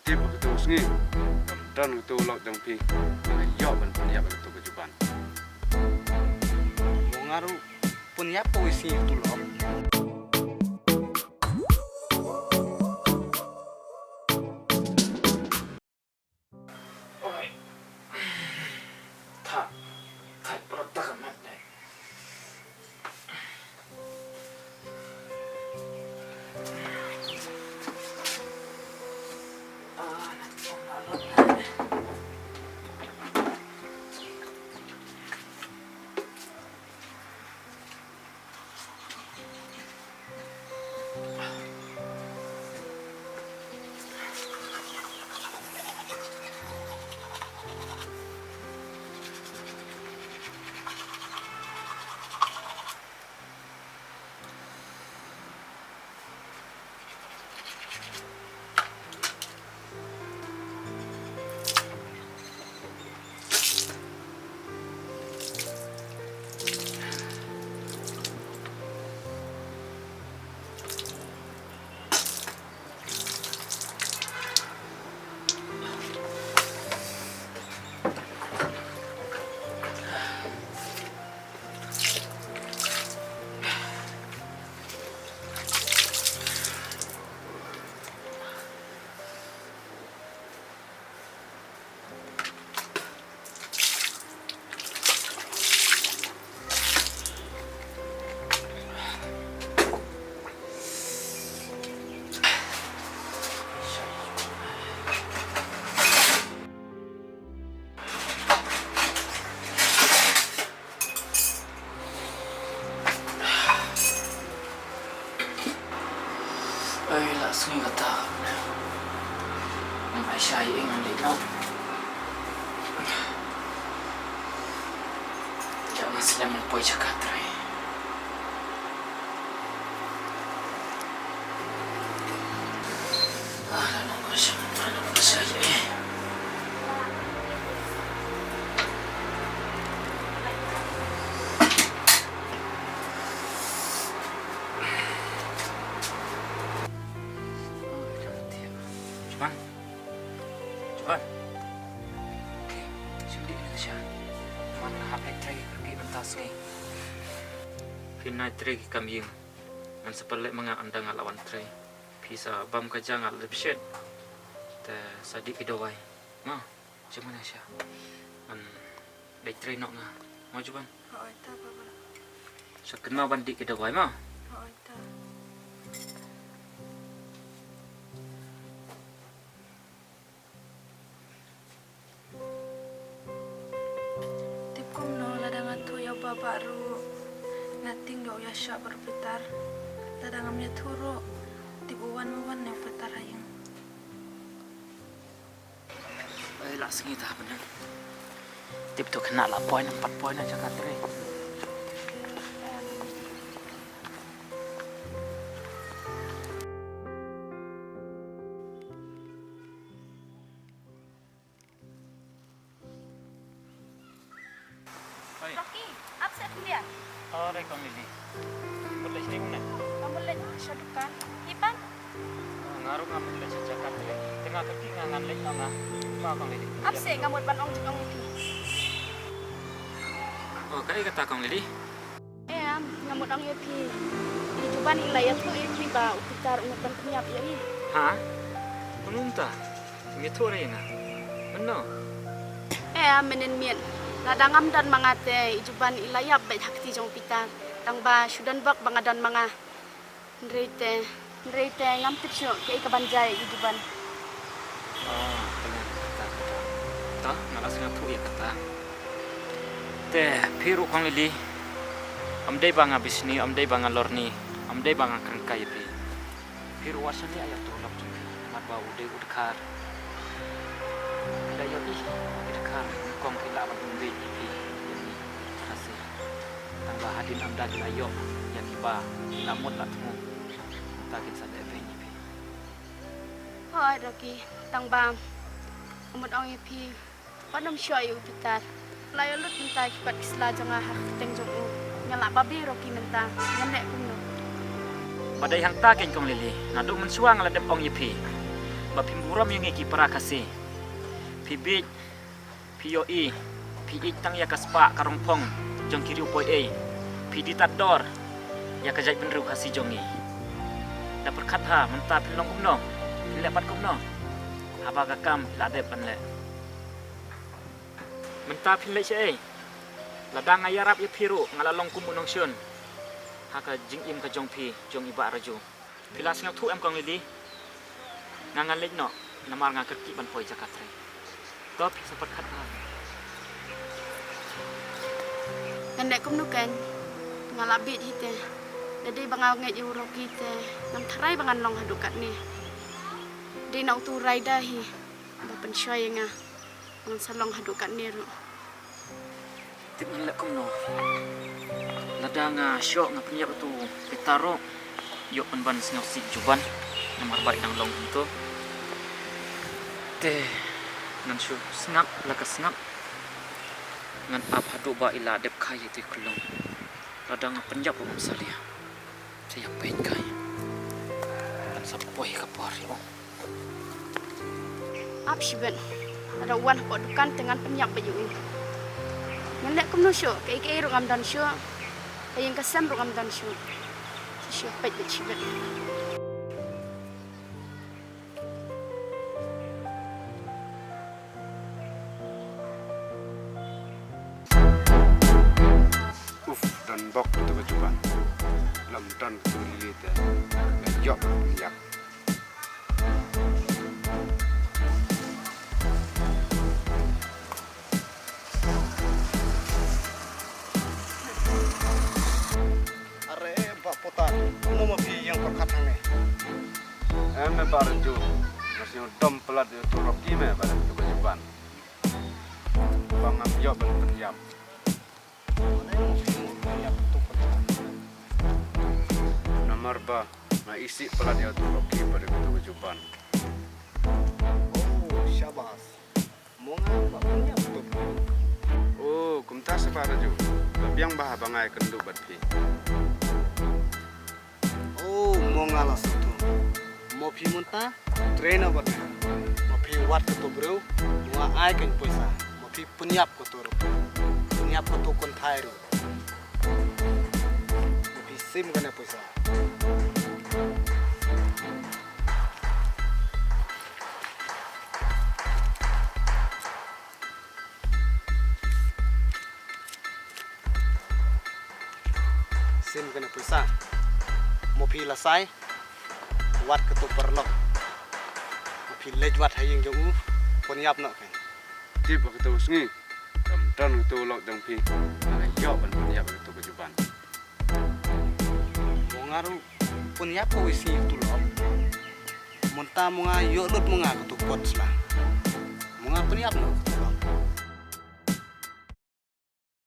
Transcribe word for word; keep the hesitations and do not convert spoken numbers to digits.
Tip ha kato ka sngi, don kato ka lok jong phi, nga ïoh ban pynïap ha kato ka juban. Mo nga ruh pynïap kawei sngi kato ka lok. Ai, la sngi kata. Nang ai shai ing nang dei no. Jangan selama poi jakat rai. Ah, la nang ai shai, la nang ai shai ing. Juban. Juban. Ki, shim dih na ka sha. Man hap leit trei ki mynta sngi. Phin nai trei ki kam ïing. Ngan sa pynleit ma nga ynda nga la wan trei. Phi sa bam ka ja nga la dep shet. Te sa dih ki dawai. Ma. Jong nga sha. Ngan dei trei noh nga. Mo Juban. Hooid ta baba. Sa kynmaw ban dih ki dawai mo. Hooid ta. Tip kumno lada nga thuh ïa u baba ruh. Nga tieng da u ïa shah bad u Pitar. Lada ngam ïathuh ruh. Tip u wan u wan ne u Pitar ha ïing. Ai, la sngi ta bynta. Tip to khynnah la poi nang pat poi na jaka trei. Rocky, ap seh pyndiah. Oh, dei kong Lili. Mut leit sha kumne? Nga mut leit sha dukan. Phi pat? Nga ruh nga mut leit sha jaka trei. Te nga kyrkieh nga ngan leit noh nga. Ma kong Lili. Ap seh nga mut ban ong jingong ïa phi. Oh, kaei kata kong Lili? Em, nga mut ong ïa phi. I Juban i la ïathuh ïa phi ba u Pitar u mut ban pynïap ïa i. Ha? Kumno mynta? Ym ïathuh re ïa nga. Mynno? Eh, mynnin miet. Lada ngam don ma nga te i Juban i la ïap beit ha kti jong u Pitar. Tang ba shu don bok ba nga don ma nga. Hynrei te, hynrei te ngam tip shuh kaei kaban jia ïa i Juban. Oh, kata, kata, kata. To, nga la sngewthuh ïa kata. Te phi ruh kong Lili, ym dei ba nga bishni, ym dei ba nga lorni, ym dei ba nga kren kai ïa phi. Phi ruh wat shaniah ïa uto u lok jong phi, namar ba u dei u dkhar. Phi la ïohi, i dkhar nyngkong ki lah ban pynbeit ïa phi, ïa ngi Khasi. Tang ba hadien ynda ki la ïoh ïa kiba ki la mut la thmu, mynta kin sa leh beiñ ïa phi. Hooid Rocky, tang ba nga mut ong ïa phi. Wat nym shuh ïa u Pitar. La ïoh lut mynta ki kot ki sla jong nga ha ka kyrteng jong u. Nga lah babe Rocky mynta. Ngan leh kumno? Ba dei hangta keiñ kong Lili. Naduh mynshuwa nga la dep ong ïa phi. Ba phim burom ïa ngi ki para Khasi. Phi bieit, phi ïohi, phi ïeit tang ïa ka spah ka rongphong jong ki riewpoi ei. Phi die tad dor ïa ka jaitbynriew Khasi jong ngi. Da pyrkhat ha, mynta phin long kumno? Phin leh pat kumno haba ka kam la dep ban leh? Mynta phin leh shaei? Lada nga ïarap ïa phi ruh nga la long kum u nongshun ha ka jingim ka jong phi, jong i Bah Raju. Phi la sngewthuh em kong Lili? Nga ngan leit noh namar nga kyrkieh ban poi jaka trei. To phi sa pyrkhat bha. Ngan leh kumno kein? Nga la bieit hi te. Da dei ba nga ngeit ïa u Rocky te, ngam tharai ba ngan long haduh katne. Dei na utu u Raida hi ba pynshoi ïa nga. Ngan sa long haduh katne ruh. Tip ngan leh kumno? Lada nga shoh nga pynïap ïa utu u Peter ruh, ïoh pynban sngewsih Juban namar ba i dang long kumto. Te ngan shu sngap la ka sngap. Ngan ap haduh ba i la dep kha ïa utu i khyllung. Lada nga pynïap ruh ngam salia. Te ïa peit kai. Ngan sa poi ka por ïa u. Ap shibit. Lada u wan hapoh dukan te ngan pynïap beit ïa u. Ngan leh kumno shuh, kaei kaei ruh ngam don shuh. Ka ïing ka sem ruh ngam don shuh. Shu peit beit shibit. Uf, don bok kato ka Juban. Lem don kato ka Lili te. Nga ïoh ban pynïap. Are, Bah Potar, kumno ma phi ïeng pyrkhat hangne? Em, me Bah Raju, nga sngew dom palat ïa uto u Rocky me, ba dei uto ka Juban. Ba ngam ïoh ban pynïap. Balei ma phi ïeng pynïap uto u Potar? Namar ba nga isih palat ïa uto u Rocky bad ïa uto u Juban. Oh, shabas. Mo nga ba pynïap uto u Potar. Oh, kumta sa Bah Raju. Ba biang bha ba nga ïakynduh bad phi. Oh, mo nga la sngewthuh. Mo phi mynta trei noh bad nga. Mo phi wad kato briew, mo nga ai kane poisa. Mo phi pynïap kato ruh. Pynïap kato kynthai ruh. Mo phi sim kane poisa. Sim kane poisa. Mo phi la sai. Wad kato paralok. Mo phi leit wad ha ïing jong u. Pynïap noh kein. Tip ha kato ka sngi. Kam don kato u lok jong phi. Nga la ïoh ban pynïap ha kato ka Juban. Mo nga ruh pynïap kawei sngi uto u lok. Mynta mo nga ïoh lut mo nga kato u pot sla. Mo nga pynïap noh kato.